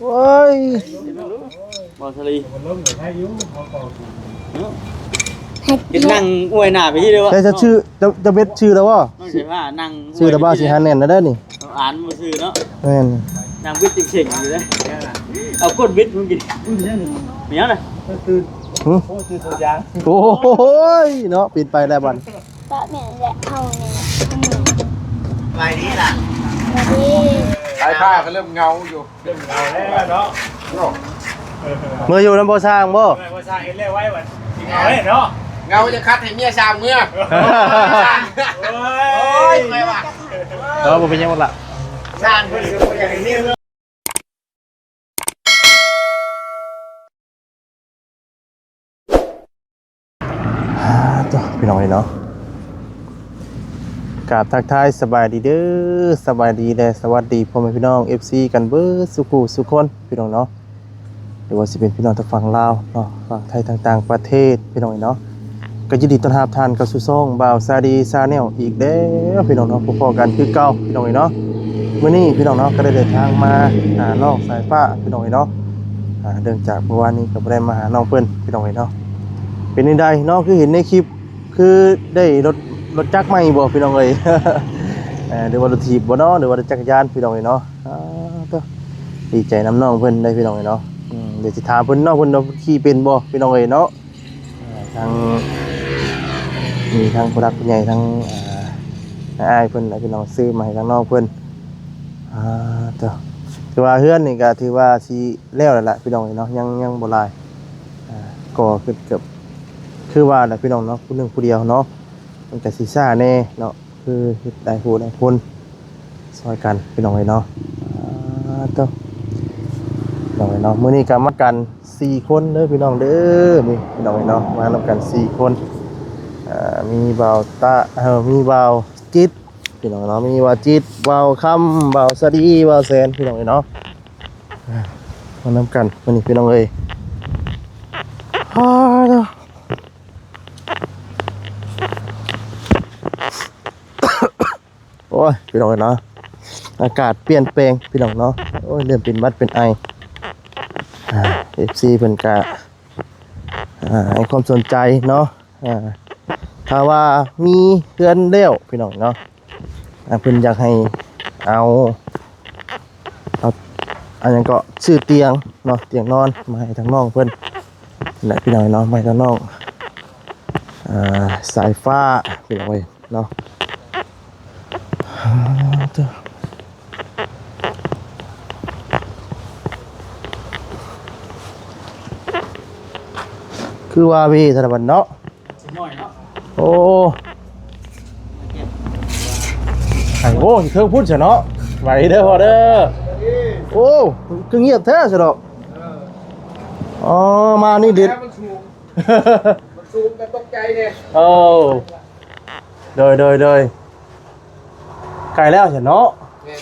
ໂອ້ຍ ບໍ່ສະລີ ເຮັດນັ່ງອວຍໜ້າໄປທີ່ເດີວະ ແຕ່ຈະຊື່ ຈະ ຈະເບັດຊື່ແລ້ວບໍ່? ນ້ອງເສພານັ່ງຊື່ແລ້ວບໍ່? ຊິຫາແໜ້ນແລ້ວເດີນີ້ ອ່ານບໍ່ຊື່ເນາະ ແມ່ນ ນັ່ງບິດເສັງໆຢູ່ເດີ ເອົາກົ້ນບິດມື້ກີ້ ມີຫຍັງນະ? ຫຶ? ໂອ້ຍເນາະ ປິ່ນໄປແລ້ວບັດ ເກາະແມ່ນແຫຼະເຮົານີ້ ສະບາຍດີລະ ສະບາຍດີ ສາຍຟ້າກໍເລີ່ມເງົາຢູ່ ເລີ່ມເງົາແລ້ວເນາະ ເນາະ ເມືອຢູ່ນຳພໍ່ຊ່າງບໍ່? ເອີ ພໍ່ຊ່າງເຮັດແລ້ວໄວບັດ ຊິເງົາແລ້ວເນາະ ເງົາຈະຄັດໃຫ້ເມຍຊ່າງເມືອ ໂອ້ຍ ໂອ້ຍ ຂ້ອຍວ່າ ເອີ ບໍ່ເປັນຫຍັງດອກລະ ຊ່າງເພິ່ນກໍບໍ່ຢາກໃຫ້ເມຍ ອ່າ ຕົວະ ພີ່ນ້ອງເອີຍເນາະ ກາບທັກທາຍສະບາຍດີເດີ ສະບາຍດີ ແລະ ສະຫວັດດີພໍ່ແມ່ພີ່ນ້ອງ ເອັຟຊີ ກັນເບິດສູ່ຜູ້ສູ່ຄົນ ພີ່ນ້ອງເນາະ ຫຼືວ່າຊິເປັນພີ່ນ້ອງທາງຝັ່ງລາວເນາະ ຝັ່ງໄທ ຕ່າງໆປະເທດ ພີ່ນ້ອງເອີຍເນາະ ກໍຍິນດີຕ້ອນຮັບທ່ານເຂົ້າສູ່ຊ່ອງບ່າວຊາດີ Channel ອີກແລ້ວ ພີ່ນ້ອງເນາະ ພົບພໍ້ກັນຄືເກົ່າ ພີ່ນ້ອງເອີຍເນາະ. ມື້ນີ້ພີ່ນ້ອງເນາະ ກໍໄດ້ເດີນທາງມາຫານ້ອງສາຍຟ້າ ພີ່ນ້ອງເອີຍເນາະ ອ່າ ເນື່ອງຈາກມື້ວານນີ້ກໍບໍ່ໄດ້ມາຫານ້ອງເພິ່ນ ພີ່ນ້ອງເອີຍເນາະ. ເປັນຈັ່ງໃດເນາະ ຄືເຫັນໃນຄລິບ ຄືໄດ້ລົດ ລົດຈັກໃໝ່ບໍ່ ພີ່ນ້ອງເອີຍ? ເອີ ຫຼືວ່າລົດຖີບບໍ່ເນາະ ຫຼືວ່າລົດຈັກກະຍານ ພີ່ນ້ອງເອີຍເນາະ. ອ່າ ໂທ້ ດີໃຈນຳນ້ອງເພິ່ນໄດ໋ ພີ່ນ້ອງເອີຍເນາະ. ອືມ ດຽວຊິຖາມເພິ່ນເນາະ ເພິ່ນວ່າຂີ່ເປັນບໍ່ ພີ່ນ້ອງເອີຍເນາະ. ອ່າ ທາງ ມີທັງຜູ້ຫຼັກຜູ້ໃຫຍ່ ທັງ ອ່າ ອ້າຍເພິ່ນ ພີ່ນ້ອງ ຊື້ມາໃຫ້ທາງນ້ອງເພິ່ນ. ອ່າ ໂທ້ ຖືວ່າເຮືອນນີ້ກໍຖືວ່າຊິແລ້ວແລ້ວລະ ພີ່ນ້ອງເອີຍເນາະ ຍັງ ຍັງບໍ່ຫຼາຍ ອ່າ ກໍເກືອບ ເກືອບ ຄືວ່າແຫຼະ ພີ່ນ້ອງເນາະ ຜູ້ໜຶ່ງຜູ້ດຽວເນາະ ມັນກໍຊິຊ້າແດ່ເນາະ ຄືເຮັດຫຼາຍຜູ້ຫຼາຍຄົນ ຊ່ອຍກັນ ພີ່ນ້ອງເອີຍເນາະ. ອ່າ ໂທ້ ພີ່ນ້ອງເອີຍເນາະ ມື້ນີ້ກໍມາກັນສີ່ຄົນເດີ ພີ່ນ້ອງເດີ ນີ້ ພີ່ນ້ອງເອີຍເນາະ ມານຳກັນສີ່ຄົນ ອ່າ ມີບ່າວຕະ ເອີ ມີບ່າວຈິດ ພີ່ນ້ອງເນາະ ມີບ່າວຈິດ ບ່າວຄຳ ບ່າວສາດີ ບ່າວແສນ ພີ່ນ້ອງເອີຍເນາະ. ອ່າ ມານຳກັນມື້ນີ້ ພີ່ນ້ອງເອີຍ. ອ່າ ໂອ້ຍ ພີ່ນ້ອງເອີຍເນາະ ອາກາດປ່ຽນແປງ ພີ່ນ້ອງເນາະ ໂອ້ຍ ເລີ່ມເປັນຫວັດເປັນໄອ. ອ່າ ເອັຟຊີ ເພິ່ນກະ ອ່າ ໃຫ້ຄວາມສົນໃຈເນາະ ອ່າ ຖ້າວ່າມີເຮືອນແລ້ວ ພີ່ນ້ອງເນາະ ອ່າ ເພິ່ນຢາກໃຫ້ເອົາ ເອົາ ອັນຫຍັງເກາະ ຊື້ຕຽງເນາະ ຕຽງນອນມາໃຫ້ທາງນ້ອງເພິ່ນແຫຼະ ພີ່ນ້ອງເນາະ ມາໃຫ້ທາງນ້ອງ ອ່າ ສາຍຟ້າ ພີ່ນ້ອງເອີຍເນາະ. ອ່າ ໂທ້ ຄືວ່າເວທະລະບັດເນາະ ໂອ້ ໄອ້ໂອ້ ເທິງພຸ້ນຊະເນາະ ໄຫວເດີພໍ່ເດີ. ໂອ້ ຄືງຽບແທ້ຊະເນາະ. ອໍ ມານີ້ເດັດ ມັນສູງ ມັນສູງກໍຕົກໃຈເດ້. ໂອ້ ໂດຍ ໂດຍ ໂດຍ ໃກ້ແລ້ວຊະເນາະ. ແມ່ນ.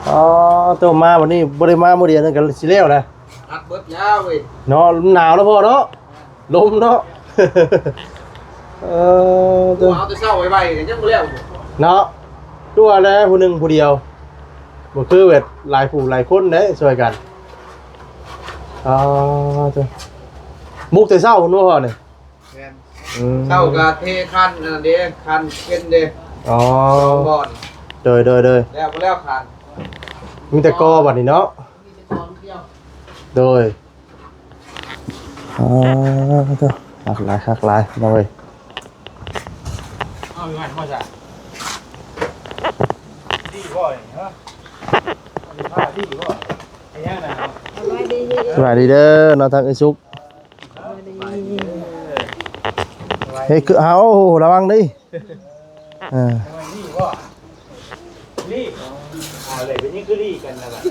ອໍ ໂຕມາບັດນີ້ບໍ່ໄດ້ມາມື້ດຽວນັ້ນກໍຊິແລ້ວແຫຼະ. ອັດເບິດແລ້ວເວີຍ. ເນາະ ມັນໜາວແລ້ວພໍ່ເນາະ ລົມເນາະ. ເອີ ໂຕ ເອົາແຕ່ເຊົ້າໄວໆ ກໍຍັງບໍ່ແລ້ວຢູ່ເນາະ. ຕົວະແລ້ວຜູ້ໜຶ່ງຜູ້ດຽວ ບໍ່ຄືແບບຫຼາຍຜູ້ຫຼາຍຄົນເດ້ຊ່ວຍກັນ. ອໍ ໂຕ ບຸກແຕ່ເຊົ້າພຸ້ນບໍ່ພໍ່ນີ້? ແມ່ນ. ອືມ ເຊົ້າກໍເທຄານອັນນັ້ນເດ້ ຄານເປັນເດ້. ອໍ ສອງບ່ອນ. ໂດຍ ໂດຍ ໂດຍ ແລ້ວບໍ່ແລ້ວຄານ ມີແຕ່ກໍບັດນີ້ເນາະ. ມີແຕ່ກໍດຽວ. ໂດຍ. ອໍ ໂຕ ຄັກຫຼາຍ ຄັກຫຼາຍນ້ອງເອີຍ. ເອົາຢູ່ຫັ້ນບໍ່ຊະ ດີບໍ່ນີ້ ຮະ ດີບໍ່ ເຮັດຫຍັງນະ? ສະບາຍດີເດີນ້ອງ ທາງເອື້ອຍສຸກ. ເຮີ້ຍ ຄື ເອົາ ລະວັງເດີ. ເອີ ລີ້ບໍ່? ລີ້ ອ່າ ເລີຍເປັນຫຍັງຄືລີ້ກັນລະບັດ?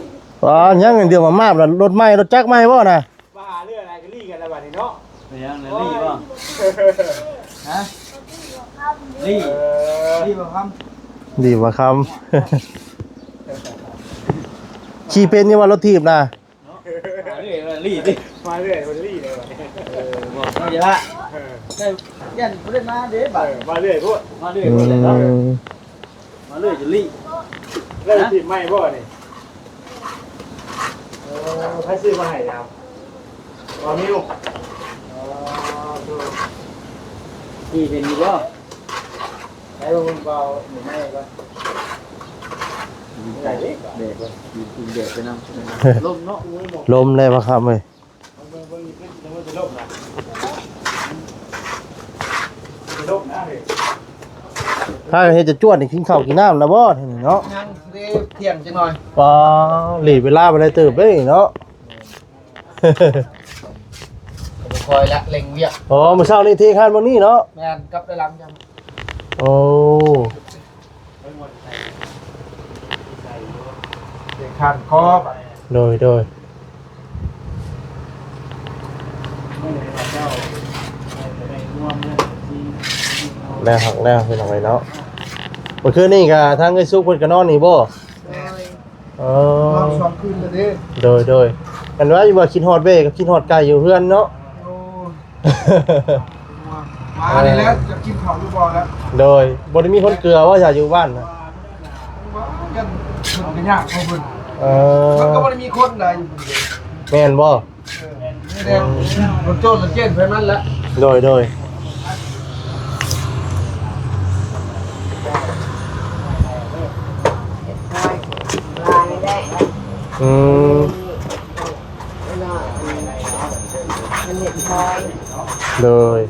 ອໍ ຍັງດຽວມາມາບລະ ລົດໃໝ່ ລົດຈັກໃໝ່ບໍ່ນະ? ມາຫາເລື່ອງອະໄລກໍລີ້ກັນລະບັດນີ້ເນາະ. ເປັນຫຍັງ ລີ້ບໍ່? ຮະ? ລີ້ ເອີ ລີ້ບໍ່ຄຳ? ລີ້ບໍ່ຄຳ? ຂີ່ເປັນຢູ່ບໍ່ລົດຖີບນະ? ເນາະ ມາເລື້ອຍ ມາລີ້ຕິ ມາເລື້ອຍ ມັນລີ້ເລີຍ. ເອີ ບອກເນາະ ເອີ ຢ້ານບໍ່ໄດ້ມາເດ້ບາດ. ເອີ ມາເລື້ອຍໂພດ ມາເລື້ອຍໂພດແຫຼະເນາະ. ອືມ ມາເລື້ອຍຈົນລີ້. ແລ້ວຊິໃໝ່ບໍ່ນີ້? ໃຜຊື້ມາໃຫ້ແລ້ວ? ບ່າວນິວ. ອໍ ທີ່ເຫັນຢູ່ບໍ່? ໃຊ້ເບິ່ງ ເບິ່ງ ເບົາໜີໄມ້ກ່ອນ. ແດດ ແດດ ແດດໄປນຳ ລົມເນາະ. ລົມແດ່ພະຄຳເອີຍ. ຖ້າເຮັດຈະຈວດນີ້ ກິນເຂົ້າກິນນ້ຳແລ້ວບໍ່ນີ້ເນາະ? ຍັງ ຊິໄດ້ທ່ຽງຈັກໜ່ອຍ. ປາ ຫຼີກເວລາໄປໄດ້ເຕີບເດ້ເນາະ. ກໍບໍ່ຄ່ອຍລະ ເລັ່ງວຽກ. ອໍ ມື້ເຊົ້ານີ້ເທຄານເບິ່ງນີ້ເນາະ. ແມ່ນ ກັບໄດ້ຫຼັງຈັງ. ໂອ້ ເທຄານກໍ ໂດຍ ໂດຍ ແລ້ວ ແລ້ວ ພີ່ນ້ອງເອີຍເນາະ. ເມື່ອຄືນນີ້ກໍທາງເອື້ອຍສຸກເພິ່ນກໍນອນນີ້ບໍ່? ໂດຍ. ອໍ ນອນສອງຄືນແລ້ວເດ້. ໂດຍ ໂດຍ. ອັນວ່າຢູ່ວ່າຄິດຮອດເບ້ ກໍຄິດຮອດໄກ່ຢູ່ເຮືອນເນາະ. ໂອ້ ມານີ້ແຫຼະ ຈະກິນເຂົ້າຢູ່ບໍ່ແລ້ວ. ໂດຍ. ບໍ່ໄດ້ມີຄົນເກືອວ່າຢາກຢູ່ບ້ານນະ? ວ່າຍັງເພິ່ນກໍຍາກຂອງເພິ່ນ. ເອີ ມັນກໍບໍ່ໄດ້ມີຄົນໃດ. ແມ່ນບໍ່? ເອີ ມີແຕ່ຄົນໂຈນເຈັນໄປມັນແຫຼະ. ໂດຍ ໂດຍ. ອືມ ໂດຍ.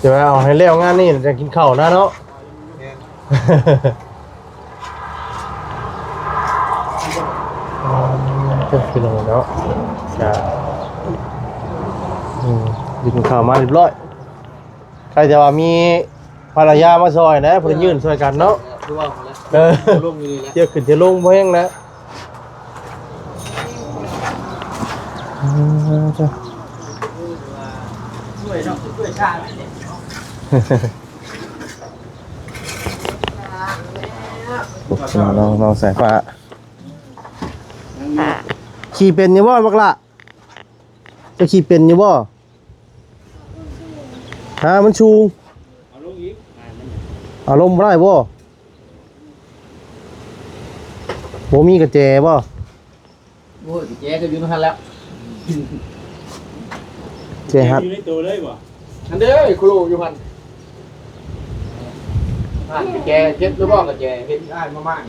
ຈະວ່າເອົາໃຫ້ແລ້ວງານນີ້ ຈັ່ງກິນເຂົ້ານະເນາະ. ແມ່ນ. ເອີ ພີ່ນ້ອງເນາະ ກະ ອືມ ກິນເຂົ້າມາຮຽບຮ້ອຍ. ໃຄ່ແຕ່ວ່າມີພັນລະຍາມາຊ່ອຍນະ ເພິ່ນຍື່ນຊ່ອຍກັນເນາະ. ຄືວ່າຫັ້ນແຫຼະ. ເອີ ລົງຢູ່ນີ້ແຫຼະ ທ່ຽວຂຶ້ນທ່ຽວລົງບໍ່ແຮງນະ. ເອີ ຊ່ວຍເນາະ ຊ່ວຍຊາດນີ້. ນ້ອງ ນ້ອງສາຍຟ້າ ຂີ່ເປັນຢູ່ບໍ່ບັກຫຼ້າ? ເຈົ້າຂີ່ເປັນຢູ່ບໍ່? ຮະ ມັນສູງ ເອົາລົງອີກ ເອົາລົງບໍ່ໄດ້ບໍ່? ບໍ່ມີກະແຈບໍ່? ໂອ້ຍ ກະແຈກໍຢູ່ຫັ້ນແລ້ວ ແຈຫັກ ຢູ່ໃນໂຕເລີຍບໍ່? ຫັ້ນເດ້ ໂຄໂລຢູ່ຫັ້ນ ຫັ້ນກະແຈເຮັດຫຼືບໍ່? ກະແຈເຮັດ ອ້າຍມາມ້າງ.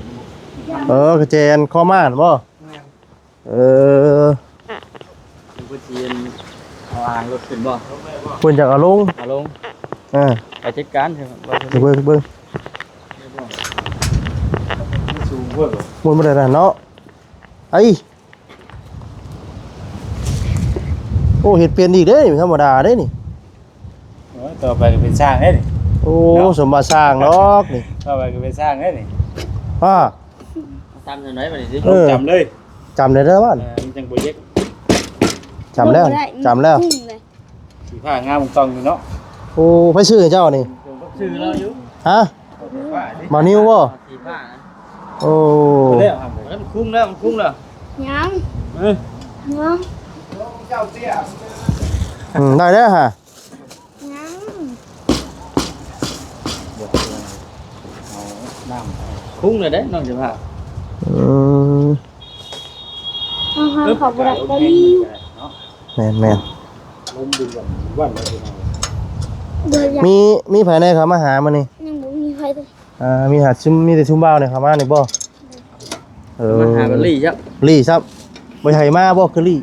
ເອີ ກະແຈອັນຄໍມ້າຫັ້ນບໍ່? ແມ່ນ. ເອີ ເພິ່ນຊິເອົາອ່າງລົດຂຶ້ນບໍ່? ເພິ່ນຢາກເອົາລົງ ເອົາລົງ. ເອີ ໄປຈັດການ ເບິ່ງ ເບິ່ງ ມັນສູງໂພດບໍ່? ມັນບໍ່ໄດ້ນັ້ນເນາະ. ໄອ້ ໂອ້ ເຮັດເປັນອີກເດ້ ບໍ່ທຳມະດາເດ້ນີ້. ໂອ້ຍ ຕໍ່ໄປກໍເປັນຊ່າງເດ້ນີ້. ໂອ້ ເນາະ ສົມວ່າຊ່າງດອກນີ້ ຕໍ່ໄປກໍເປັນຊ່າງເດ້ນີ້. ອາ ຕຳຈັ່ງໃດບັດນີ້ຕິ? ເອີ ຈຳເລີຍ ຈຳໄດ້ເດີບາດ ເອີ ມັນຈັ່ງບໍ່ເຈັບ. ຈຳແລ້ວ ຈຳແລ້ວ. ສີຟ້າງາມຕ້ອງຢູ່ເນາະ. ໂອ້ ໃຜຊື້ໃຫ້ເຈົ້ານີ້? ຊື່ລາວຢູ່. ຮະ? ບ່າວນິວບໍ່? ສີຟ້ານະ. ໂອ້ ແລ້ວ ມັນຄຸ້ງແລ້ວ ມັນຄຸ້ງແລ້ວ. ຍັງ ເອີ ຍັງ. ອືມ ໄດ້ແລ້ວຫະ. ຍັງ ເອົານ້ຳ ຄຸ້ງແລ້ວເດ້ນ້ອງເຈົ້າພາບ. ອືມ ເຮົາເຂົ້າບໍ່ໄດ້ກໍລີ້. ແມ່ນໆ ລົມເຢັນໆ ມີ ມີໃຜແດ່ເຂົ້າມາຫາມື້ນີ້? ຍັງບໍ່ມີໃຜເລີຍ. ອ່າ ມີຫາຊຸມ ມີແຕ່ຊຸມບ່າວນີ້ເຂົ້າມານີ້ບໍ່? ເອີ ມາຫາບັດລີ້ຊະ ລີ້ຊະ. ບໍ່ໃຫ້ມາບໍ່? ຄືລີ້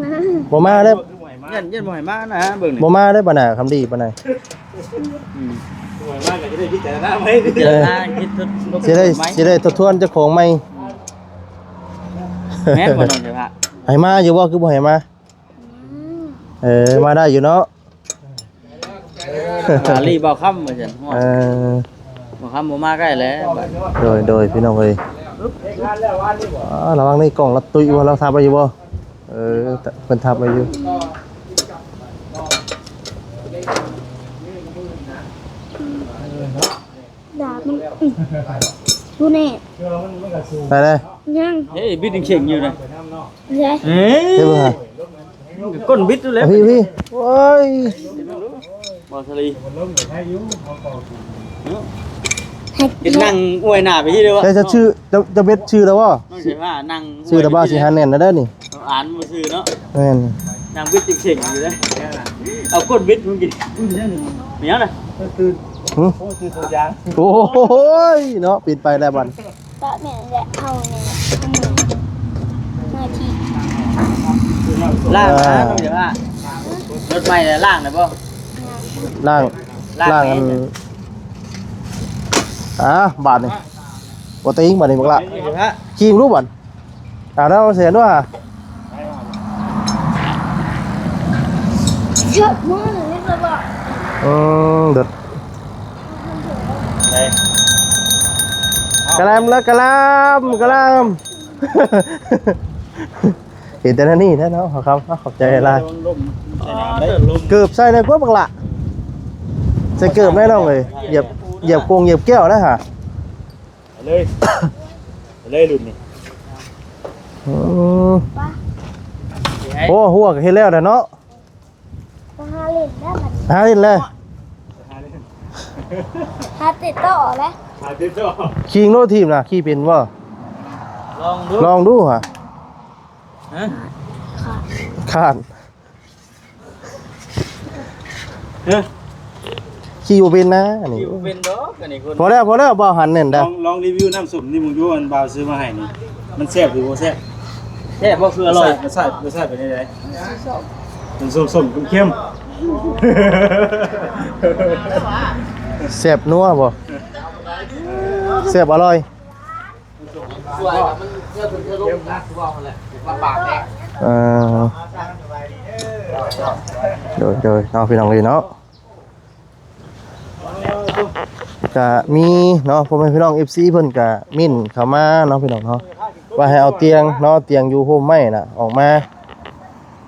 ມາ ບໍ່ມາເດ້. ຢ້ານ ຢ້ານບໍ່ໃຫ້ມານະ ເບິ່ງນີ້ ບໍ່ມາເດ້ ປານໃດ ຄຳດີປານໃດ. ອືມ ບໍ່ໃຫ້ມາກໍຈະໄດ້ພິຈາລະນາໃໝ່ ພິຈາລະນາຄິດທົບ ຊິໄດ້ ໃໝ່ ຊິໄດ້ທົບທວນເຈົ້າຂອງໃໝ່. ແມ່ນບໍ່ນ້ອງເຈົ້າພາບ? ໃຫ້ມາຢູ່ບໍ່? ຄືບໍ່ໃຫ້ມາ? ອືມ ເອີ ມາໄດ້ຢູ່ເນາະ. ອາ ລີ້ ບ່າວຄຳວ່າຊັ້ນ. ເອີ ບ່າວຄຳບໍ່ມາໃກ້ແລ້ວບັດ. ໂດຍ ໂດຍ ພີ່ນ້ອງເອີຍ. ອ່າ ລະວັງນີ້ ກ້ອງລະຕຸ້ຍບໍ່? ລາວທັບໄວ້ຢູ່ບໍ່? ເອີ ເພິ່ນທັບໄວ້ຢູ່. ດາບມັນ ອື ຢູ່ແນ່ ໄດ້ແລ້ວ. ຍັງ ເຮີ້ຍ ບິດເຄັ່ງໆຢູ່ນະ. ເອີ ເຮັດບໍ່ຫາ? ກ້ນບິດຢູ່ແລ້ວ ພີ່ ພີ່ ໂອ້ຍ ບໍ່ສະລີ ເຮັດນັ່ງອວຍໜ້າໄປທີ່ເດີວ່າ ແຕ່ຈະຊື່ ຈະ ຈະເບັດຊື່ແລ້ວບໍ່? ນ້ອງເສຍຜ້ານັ່ງ ຊື່ແລ້ວບໍ່? ຊິຫາແໜ້ນແລ້ວເດີນີ້ ອ່ານບໍ່ຊື່ເນາະ ແມ່ນ ນັ່ງບິດເສັງໆຢູ່ເດີ ເອົາກົ້ນບິດມື້ກີ້ ມີຫຍັງນະ? ຫື? ໂອ້ຍ ເນາະ ປິດໄປແລ້ວບັດ ເກາະແມ່ນແຫຼະ ເຮົານີ້ແຫຼະ ເມື່ອທີ່ ລ້າງນະ ອ່າ ນ້ອງເສຍຜ້າ ລົດໃໝ່ແລ້ວ ລ້າງແລ້ວບໍ່? ລ້າງ ລ້າງ ລ້າງອັນ ແມ່ນ ອ່າ ບາດນີ້ ບໍ່ຕິງບາດນີ້ບັກຫຼ້າ ຂີ່ມາດູບັດ ອ່າ ແລ້ວເສຍດ້ວຍ ເອີ ເດີດ ກະລຳລະ ກະລຳ ກະລຳ ເຫັນແຕ່ນັ້ນນີ້ແຫຼະເນາະ ຂອບ ຂອບໃຈຫຼາຍ ເກີບໃສ່ແດ່ກວ່າບັກຫຼ້າ ໃສ່ເກີບແດ່ນ້ອງເອີຍ ຢຽບ ຢຽບກົງຢຽບແກ້ວນະຫາ ເອົາເລີຍ ເອົາເລີຍລຸ້ນນີ້ ອືມ ໂອ້ ຫົວກໍເຮັດແລ້ວແຫຼະເນາະ ຫາຫຼິ້ນແລ້ວບັດນີ້ ຫາຫຼິ້ນແລ້ວ ຫາຕິດຕໍ່ແລ້ວ ຫາຕິດຕໍ່ ຂີ່ໂລດຖີບນະ ຂີ່ເປັນບໍ່? ລອງດູ ລອງດູຫາ ຮະ? ຄ້ານ ເອີ ຂີ່ບໍ່ເປັນນະອັນນີ້ ຂີ່ບໍ່ເປັນດອກອັນນີ້ຄົນ ພໍແລ້ວ ພໍແລ້ວ ບໍ່ຫັນແໜ້ນດາ ລອງ ລອງຣີວິວນ້ຳສົ້ມນີ້ມຶງດູ ອັນບ່າວຊື້ມາໃຫ້ນີ້ ມັນແຊບຫຼືບໍ່ແຊບ? ແຊບບໍ່ ຄືອະລ່ອຍ ມັນໃສ່ ມັນໃສ່ໄປໄດ້ໃດ? ມັນສົ້ມໆ ເຄັມໆ ແຊບນົວບໍ່? ແຊບອະລ່ອຍ ເອີ ໂດຍ ໂດຍ ເນາະ ພີ່ນ້ອງເອີຍເນາະ ກະມີເນາະ ພໍ່ແມ່ພີ່ນ້ອງ ເອັຟຊີ ເພິ່ນກະເມັ້ນເຂົ້າມາເນາະ ພີ່ນ້ອງເນາະ ວ່າໃຫ້ເອົາຕຽງເນາະ ຕຽງຢູ່ໂຮມໄມ້ນະ ອອກມາ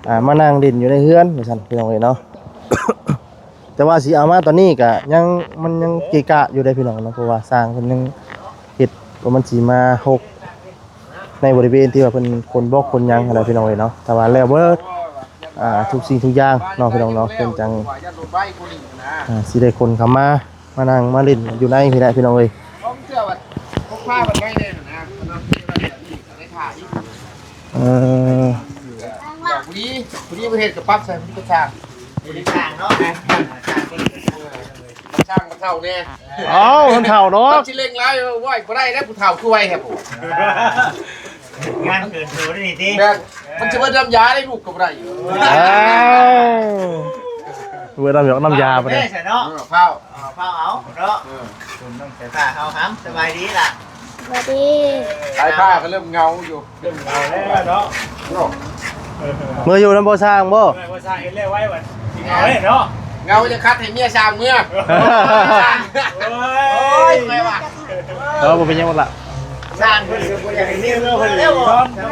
ອ່າ ມານັ່ງຫຼິ້ນຢູ່ໃນເຮືອນວ່າຊັ້ນ ພີ່ນ້ອງເອີຍເນາະ. ແຕ່ວ່າຊິເອົາມາຕອນນີ້ກະຍັງ ມັນຍັງເກະກະຢູ່ເດ້ພີ່ນ້ອງເນາະ ເພາະວ່າຊ່າງເພິ່ນຍັງເຮັດ ວ່າມັນຊິມາຫົກໃນບໍລິເວນທີ່ວ່າເພິ່ນຂົນບລັອກຂົນຫຍັງຫັ້ນນະພີ່ນ້ອງເອີຍເນາະ. ຖ້າວ່າແລ້ວເບິດ ອ່າ ທຸກສິ່ງທຸກຢ່າງເນາະພີ່ນ້ອງເນາະ ເພິ່ນຈັ່ງ ອ່າ ຊິໄດ້ຂົນເຂົ້າມາ ມານັ່ງມາຫຼິ້ນຢູ່ໃນພີ້ແຫຼະພີ່ນ້ອງເອີຍ. ເອີ ພໍດີ ພໍດີປະເທດກໍປັບໃສ່ ພໍດີກໍຊ່າງ ບໍ່ໄດ້ສ້າງເນາະ ແມ່ນ ຊ່າງມັນເຖົ້າແດ່. ເອົ້າ ມັນເຖົ້າດອກ ຊິເລັ່ງຫຼາຍ ໄວ້ບໍ່ໄດ້ແລ້ວ ຜູ້ເຖົ້າຄືໄວແທ້ພຸ້ນ ງານເກີນໂຕໄດ້ນີ້ຕິ ແມ່ນ ມັນຊິເບິດນ້ຳຢາໄດ້ ລູກກໍບໍ່ໄດ້ ເອົ້າ ເບິດນ້ຳຢາ ນ້ຳຢາບໍ່ໄດ້ ເອີ ເຜົາ ເອົາ ເຜົາເອົາເນາະ ເອີ ຄຸນນ້ອງສາຍຟ້າເຮົາຫຳ ສະບາຍດີລະ ສະບາຍດີ ສາຍຟ້າກໍເລີ່ມເຫງົາຢູ່ ເລີ່ມເຫງົາແລ້ວເນາະ ເນາະ ເອີ ເມືອຢູ່ນຳພໍ່ຊ່າງບໍ່? ເອີ ພໍ່ຊ່າງເຮັດແລ້ວໄວບັດ ເຫງົາເລີຍເນາະ ເຫງົາຈະຄັດໃຫ້ເມຍສ້າງເມືອ ໂອ້ຍ ໂອ້ຍ ຂ້ອຍວ່າ ເອີ ບໍ່ເປັນຫຍັງລະ ສ້າງເພິ່ນກໍບໍ່ຢາກໃຫ້ເມຍເມືອເພິ່ນແລ້ວ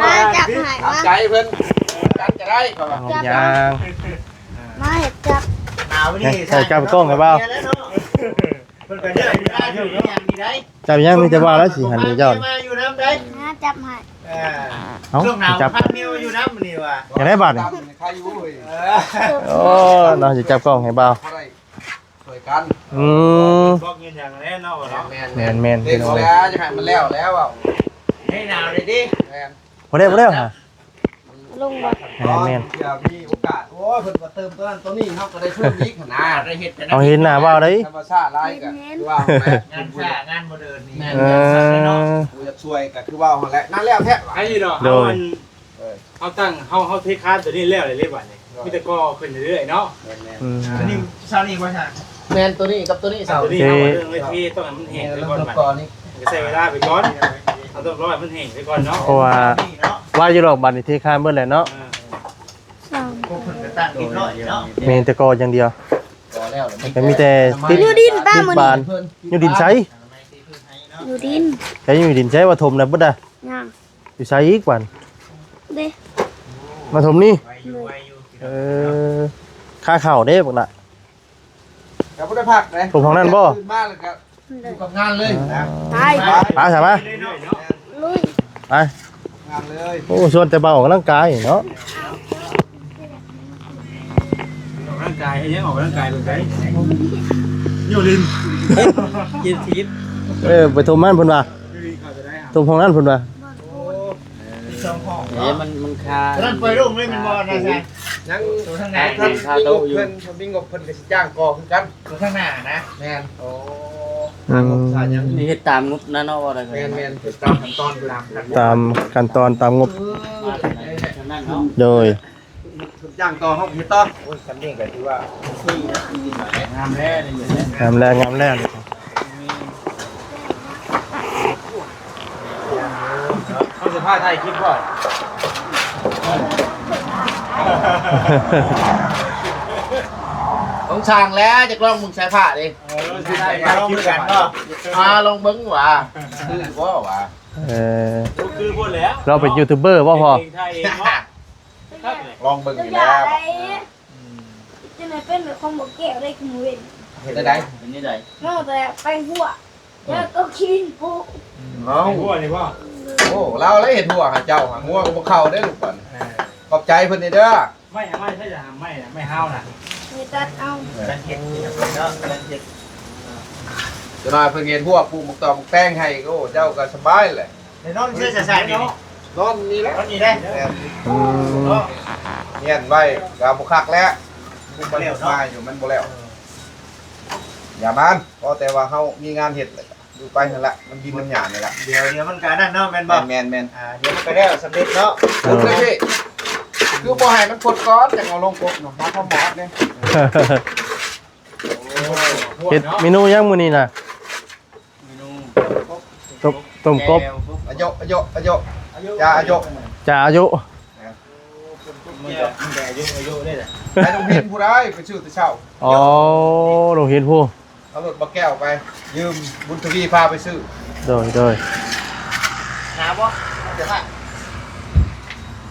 ມາຈັບໃຫ້ ຕາມໃຈເພິ່ນ ຈັດກໍໄດ້ ເຂົາວ່າ ເອົາຫຍັງ ມາເຮັດຈັບ ເອົານີ້ ໃຫ້ຈັບກ້ອງໃຫ້ບ່າວ ເພິ່ນກໍເລືອກຜູ້ຊາຍທີ່ດີ ດີໄດ໋ ຈັບຫຍັງ ມີແຕ່ວ່າລະຊິຫັນເຈົ້າ ມາຢູ່ນຳໄດ໋ ມາຈັບໃຫ້ ເອີ ເອົ້າ ຊ່ວງໜາວ ຈັບ ພັນມິວຢູ່ນຳນີ້ວ່າ ຢາກໄດ້ບາດນີ້ ເອີ ໂອ້ ເນາະ ຊິຈັບກ້ອງໃຫ້ບ່າວ ຊ່ວຍກັນ ອືມ ບອກເງິນຫຍັງແນ່ເນາະ ແມ່ນໆ ແມ່ນໆ ເຮັດແລ້ວ ຢາກໃຫ້ມັນແລ້ວແລ້ວ ເອົາ ໃຫ້ໜາວໄດ້ຕິ ແມ່ນ ບໍ່ໄດ້ ບໍ່ໄດ້ຫາ ລົງບໍ່ ແມ່ນໆ ເພື່ອມີໂອກາດ ໂອ້ຍ ເພິ່ນກໍເຕີມຕົວນັ້ນຕົວນີ້ ເຮົາກໍໄດ້ເພີ່ມອີກຫັ້ນນະ ໄດ້ເຮັດ ເຮົາເຫັນໜ້າບ່າວໄດ໋ ທຳມະຊາດຫຼາຍກໍຄືວ່າ ງານຊ້າ ງານບໍ່ເດີນນີ້ ເອີ ເນາະ ຜູ້ຢາກຊ່ວຍກໍຄືເວົ້າຫັ້ນແຫຼະ ງານແລ້ວແທ້ ໄອ້ນີ້ເນາະ ໂດຍ ເຮົາອັນ ເອີ ເຮົາຕັ້ງ ເຮົາ ເຮົາເທຄານຕົວນີ້ແລ້ວເລີຍບາດນີ້ ໂດຍ ມີແຕ່ກໍ່ຂຶ້ນເລື້ອຍໆເນາະ ແມ່ນໆ ອືມ ອັນນີ້ເຊົ້ານີ້ບໍ່ຊ່າງ ແມ່ນ ຕົວນີ້ກັບຕົວນີ້ ຕົວນີ້ ເອີ ເຮົາເລື່ອງເວທີຕ້ອງໃຫ້ມັນແຫ້ງໄປກ່ອນ ແມ່ນ ບາດນີ້ ກໍໃຊ້ເວລາໄປກ່ອນ ເຮົາຕ້ອງລໍໃຫ້ມັນແຫ້ງໄປກ່ອນເນາະ ເພາະວ່າ ວ່າຢູ່ດອກ ບາດນີ້ເທຄານເບິດແຫຼະເນາະ ເອີ ພວກເພິ່ນກໍຕັ້ງເຮັດນ້ອຍເນາະ ແມ່ນແຕ່ກໍ່ຢ່າງດຽວ ກໍແລ້ວ ແລ້ວກໍມີແຕ່ຕິດ ຢູ່ດິນ ຕິດບານ ຢູ່ດິນໃສ ຢູ່ດິນ ໃສຢູ່ດິນໃສ ວ່າຖົມນະເບິດນະ ຍັງ ຢູ່ໃສອີກບາດ ເດ້ ມາຖົມນີ້ ເອີ ຄາເຂົ້າເດ້ບັກລະ ກໍບໍ່ໄດ້ພັກເດ້ ຖົມຫ້ອງນັ້ນບໍ່ ຕື່ນມາແລ້ວກໍຢູ່ກັບງານເລີຍນະ ໄປ ໄປຊະມາ ລຸຍ ໄປ ງານເລີຍ ໂອ້ ຊວນແຕ່ເບົາອອກກຳລັງກາຍເນາະ ອອກກຳລັງກາຍ ເຮັດຫຍັງ ອອກກຳລັງກາຍແບບໃດ? ໂຍລິນ ເຈັດສິບ ເອີ ໄປຖົມຫັ້ນເພິ່ນວ່າ ໂຍລິນເຂົ້າຈະໄດ້ຫາ ຖົມຫ້ອງນັ້ນເພິ່ນວ່າ ໂອ້ ມີສອງຫ້ອງ ເອີ ມັນ ມັນຄາ ຕົວນັ້ນປ່ອຍໂລ່ງເລີຍແມ່ນບໍ່ນາຊາຍ? ຍັງ ຕົວທາງໜ້າ ຖ້າມີງົບເພິ່ນ ຖ້າມີງົບເພິ່ນກໍຊິຈ້າງກໍ່ຄືກັນ ຕົວທາງໜ້ານະ ແມ່ນ ໂອ້ ອືມ ຖ້າຍັງ ນີ້ເຮັດຕາມງົບນັ້ນເນາະ ວ່າໄດ້ ແມ່ນໆ ເຮັດຕາມຂັ້ນຕອນ ຕາມຂັ້ນຕອນ ຕາມງົບ ເອີ ໂດຍ ຈ້າງຕໍ່ ເຮົາເຮັດຕໍ່ ໂອ້ຍ ສຳເນີງກໍຖືວ່າ ງາມແລ້ວ ງາມແລ້ວ ງາມແລ້ວ ເຮົາຊິພາຖ່າຍຄລິບບໍ່? ຕ້ອງສ້າງແລ້ວ ຢາກລອງເບິ່ງສາຍຜ້າເດ້ ເອີ ຊິໄດ້ ຢາກລອງເບິ່ງກັນເນາະ ອ່າ ລອງເບິ່ງວ່າ ຄືບໍ່ວ່າ ເອີ ຄືພຸ້ນແຫຼະ ລາວເປັນຢູທູບເບີບໍ່ພໍ່? ເຮັດເອງ ຖ່າຍເອງເນາະ ລອງເບິ່ງຢູ່ແລ້ວ ອືມ ຈັ່ງໃດເປັນແບບຂອງບໍ່ແກ້ວໄດ້ຄືມື້ເວັນ ເຮັດຈັ່ງໃດ? ເປັນຈັ່ງໃດ? ເນາະ ແຕ່ໄປຫົວ ແລ້ວກໍກິນປູ ເອົ້າ ໄປຫົວນີ້ບໍ່? ໂອ້ ລາວແຫຼະເຮັດຫົວໃຫ້ເຈົ້າ ຫົວກໍບໍ່ເຂົ້າເດ້ລູກບັດ ເອີ ຂອບໃຈເພິ່ນເດີ ໄມ້ ໄມ້ໃຊ້ຈະຫາໄມ້ນະ ໄມ້ຮ້າວນະ ນີ້ຕັດເອົາ ເອີ ຕັດເຮັດເນາະ ຕັດເຮັດ ຈັກໜ່ອຍເພິ່ນເຮັດຫົວ ປູກໝາກຕອກໝາກແຕງໃຫ້ ໂອ້ ເຈົ້າກໍສະບາຍແຫຼະ ໄດ້ນອນໃສຊະຊາຍນີ້? ນອນນີ້ແຫຼະ ນອນນີ້ເດ້ ແມ່ນ ອືມ ເນາະ ຮຽນໄວ້ກໍບໍ່ຄັກແລ້ວ ມັນບໍ່ແລ້ວເນາະ ມາຢູ່ມັນບໍ່ແລ້ວ ເອີ ຢ່າມັນ ພໍແຕ່ວ່າເຮົາມີງານເຮັດແລ້ວ ຢູ່ໄປຫັ້ນລະ ມັນດິນນ້ຳຫຍ້ານີ້ລະ ດຽວ ດຽວມັນກະນັ້ນເນາະ ແມ່ນບໍ່? ແມ່ນໆໆ ອ່າ ດຽວມັນກະແລ້ວສຳເລັດເນາະ ເອີ ໂອເຄ ຄືບໍ່ໃຫ້ມັນພົດກ່ອນ ຈັ່ງເອົາລົງກົບເນາະ ຫາຄວາມໝອດເດ້ ເຮັດເມນູຫຍັງມື້ນີ້ນະ? ເມນູ ຕົ້ມ ຕົ້ມກົບ ອາໂຍ ອາໂຍ ອາໂຍ ຈາອາໂຍ ຈາອາໂຍ ມັນກະ ມັນກະອາໂຍ ອາໂຍເດ້ລະ ໄປໂຮງຮຽນຜູ້ໃດ ໄປຊື້ແຕ່ເຊົ້າ ອໍ ໂຮງຮຽນຜູ້ ເອົາລົດບັກແກ້ວໄປ ຢືມບຸນທະວີພາໄປຊື້ ໂດຍ ໂດຍ ໜາວບໍ່?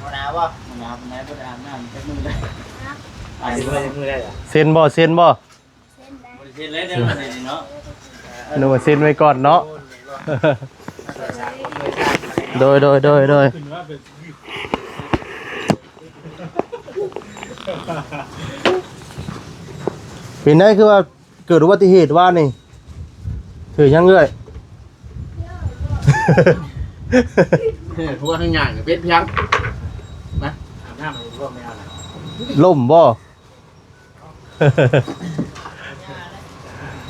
ບໍ່ໜາວບໍ່? ບໍ່ໜາວປານໃດ ບໍ່ໄດ້ອາບນ້ຳຈັກມື້ເລີຍ ອາບນ້ຳຈັກມື້ໄດ້ລະ ເຊັນບໍ່? ເຊັນບໍ່? ເຊັນໄດ້ ບໍ່ໄດ້ເຊັນແລ້ວເດີ ເນາະ ນຶກວ່າເຊັນໄວ້ກ່ອນເນາະ ໂດຍ ໂດຍ ໂດຍ ໂດຍ ເປັນໄດ ຄືວ່າເກີດອຸບັດຕິເຫດວານນີ້? ຖືຫຍັງເອື້ອຍ? ເອີ ຫົວທາງຍ່າງເປັນພຽງ ມາ ອາບນ້ຳໃຫ້ພວກແມວນະ ລົ້ມບໍ່?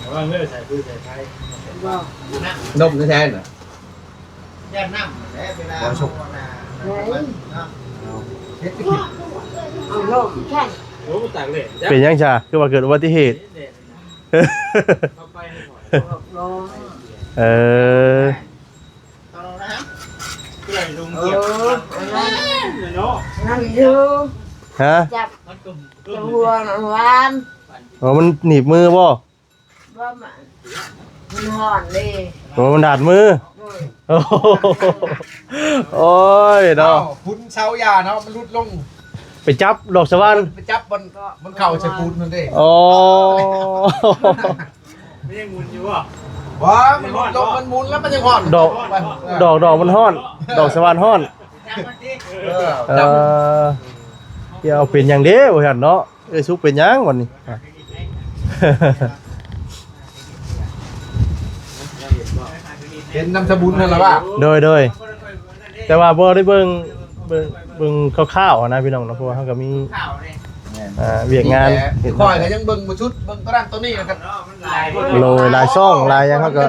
ລະວັງເດີ ສາຍຟືນສາຍໄຟ ບໍ່ ດົມແທ້ໆນະ ຢ້ານນ້ຳແຫຼະ ເວລາເຮົາອັນນ່າ ເຮັດຊິກິນ ເອົາລົມຊັ້ນ ໂອ້ ຕາກແດດ ເປັນຫຍັງຊະ ຄືວ່າເກີດອຸບັດຕິເຫດ? ເອີ ເອີ ເອີ ອັນນັ້ນ ນັ້ນຢູ່ ຮະ? ຈັບ ຈັບຫົວມັນຫວານ ອໍ ມັນໜີບມືບໍ່? ບໍ່ ມັນ ມັນຮ້ອນເດ້ ໂອ້ ມັນດາດມື ໂດຍ ໂອ້ຍເນາະ ເອົ້າ ຂຸນເສົາຢາເນາະ ມັນຫຼຸດລົງ ໄປຈັບດອກສະຫວ່ານ ໄປຈັບມັນ ມັນເຂົ້າໃສ່ປູນຫັ້ນເດ້ ອໍ ມັນຍັງໝູນຢູ່ບໍ່? ບໍ່ ມັນຫຼຸດລົງ ມັນໝູນແລ້ວມັນຍັງຮ້ອນ ດອກ ເອີ ດອກ ດອກມັນຮ້ອນ ດອກສະຫວ່ານຮ້ອນ ເອີ ເອີ ດຽວເອົາເປັນຫຍັງເດ້ວ່າຊັ້ນເນາະ ເອື້ອຍສຸກເປັນຫຍັງບັດນີ້? ເປັນນຳສະບຸນຫັ້ນລະວ່າ ໂດຍ ໂດຍ ແຕ່ວ່າບໍ່ໄດ້ເບິ່ງ ເບິ່ງ ເບິ່ງຄ່າວໆຫັ້ນນະພີ່ນ້ອງເນາະ ເພາະວ່າເຮົາກໍມີ ແມ່ນ ອ່າ ວຽກງານ ນີ້ແຫຼະ ຂ້ອຍກໍຍັງເບິ່ງບໍ່ສຸດ ເບິ່ງຕົວນັ້ນຕົວນີ້ນະຄັບ ໂດຍ ຫຼາຍຊ່ອງຫຼາຍຫຍັງ ເຮົາກໍ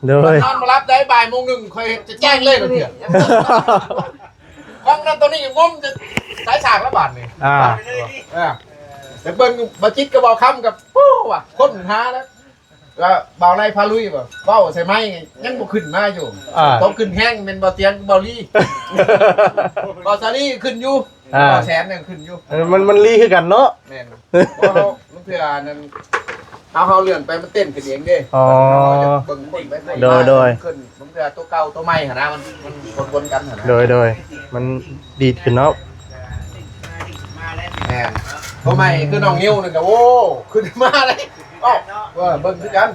ໂດຍ ນອນບໍ່ຫຼັບໄດ້ ບ່າຍໂມງໜຶ່ງ ຂ້ອຍຈະແຈ້ງເລີຍບາງເທື່ອ ຟັງນັ້ນຕົວນີ້ງົມຈະສາຍສາກລະບາດນີ້ ອ່າ ເອີ ໄປເບິ່ງບ່າວຈິດກັບບ່າວຄຳກັບ ໂອ້ ວ່າຄົ້ນຫາແລ້ວ ລະບ່າວໄນພາລຸຍວ່າ ເວົ້າໃສ່ໄມຍັງບໍ່ຂຶ້ນມາຢູ່ ອ່າ ຕ້ອງຂຶ້ນແຮງແມ່ນບ່າວຕຽງກັບບ່າວລີ ບ່າວສາລີຂຶ້ນຢູ່ ອ່າ ບ່າວແສນຍັງຂຶ້ນຢູ່ ເອີ ມັນ ມັນລີຄືກັນເນາະ ແມ່ນ ເພາະເຮົາ ລາງເທື່ອນັ້ນ ເຮົາ ເຮົາເລື່ອນໄປມັນເຕັ້ນຂຶ້ນເອງເດ້ ອໍ ເຮົາຢາກເບິ່ງຄົນໄປຄົນມາ ໂດຍ ໂດຍ ຂຶ້ນ ບາງເທື່ອຕົວເກົ່າຕົວໃໝ່ຫັ້ນນະ ມັນ ມັນປົນໆກັນຫັ້ນນະ ໂດຍ ໂດຍ ມັນດີດຂຶ້ນເນາະ ແມ່ນ ຕົວໃໝ່ຄືນ້ອງນິວນີ້ກໍ ໂອ້ ຂຶ້ນມາເລີຍ ເອົ້າ ເອີ ເບິ່ງຄືກັນ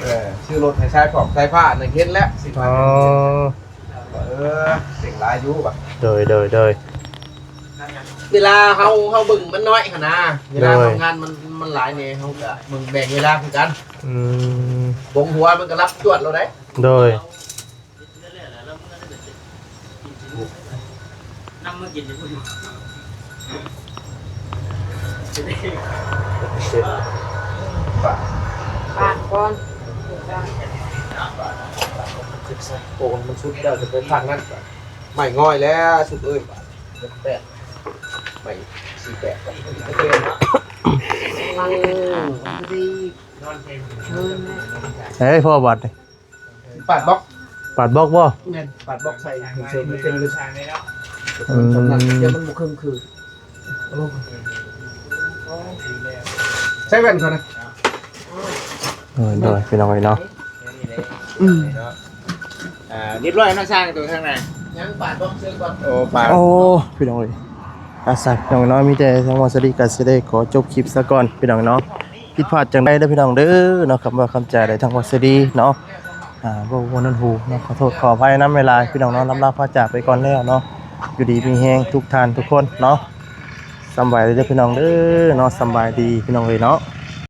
ເອີ ຊື້ລົດໃຫ້ຊາຍຜອກຊາຍຟ້ານັ້ນເຫັນແລ້ວ ຊິ ອໍ ເອີ ເກັ່ງຫຼາຍຢູ່ວ່າ ໂດຍ ໂດຍ ໂດຍ ເວລາເຮົາ ເຮົາເບິ່ງມັນນ້ອຍຫັ້ນນະ ເວລາ ໂດຍ ເຮົາງານມັນ ມັນຫຼາຍແດ່ ເຮົາກະເບິ່ງແບ່ງເວລາຄືກັນ. ອືມ ບົງຫົວມັນກະລັບຈວດໂລດໄດ໋. ໂດຍ ປາດກ່ອນ ໂອ້ ມັນສຸດແລ້ວ ຈະໄປພາກນັ້ນ ໄມ້ງອຍແລ້ວ ສຸດເອີຍ ແປດ ໄມ້ສີ່ແປດ ເອີຍ ພໍບາດນີ້ ປາດບລັອກ ປາດບລັອກບໍ່? ແມ່ນ ປາດບລັອກໃສ່ເສີມ ໃຫ້ເຕັມເລີຍ ອືມ ສຳລັບ ດຽວມັນບໍ່ເຄິ່ງຄື ໃສ່ແວ່ນກ່ອນນະ. ໂດຍ ໂດຍ ພີ່ນ້ອງເອີຍເນາະ ອືມ ອ່າ ຮຽບຮ້ອຍເນາະ ຊ່າງໂຕທາງໜ້າ ຍັງປາດບລັອກເຊີງກ່ອນ ໂອ້ ປາດ ໂອ້ ພີ່ນ້ອງເອີຍ ອາ ຊັ້ນພີ່ນ້ອງເນາະ ມີແຕ່ທາງວາສະດີກະຊິໄດ້ຂໍຈົບຄລິບຊະກ່ອນ ພີ່ນ້ອງເນາະ. ຜິດພາດຈັ່ງໃດເດີພີ່ນ້ອງເດີເນາະ ຄຳເວົ້າຄຳຈາໃດທາງວາສະດີເນາະ ອ່າ ເວົ້າບໍ່ໜັນຫູເນາະ ຂໍໂທດຂໍອະໄພນຳຫຼາຍໆ ພີ່ນ້ອງເນາະ ລຳລາພາຈາກໄປກ່ອນແລ້ວເນາະ. ຢູ່ດີມີແຮງທຸກທ່ານທຸກຄົນເນາະ ສຳບາຍດີເດີພີ່ນ້ອງເດີເນາະ ສຳບາຍດີພີ່ນ້ອງເອີຍເນາະ.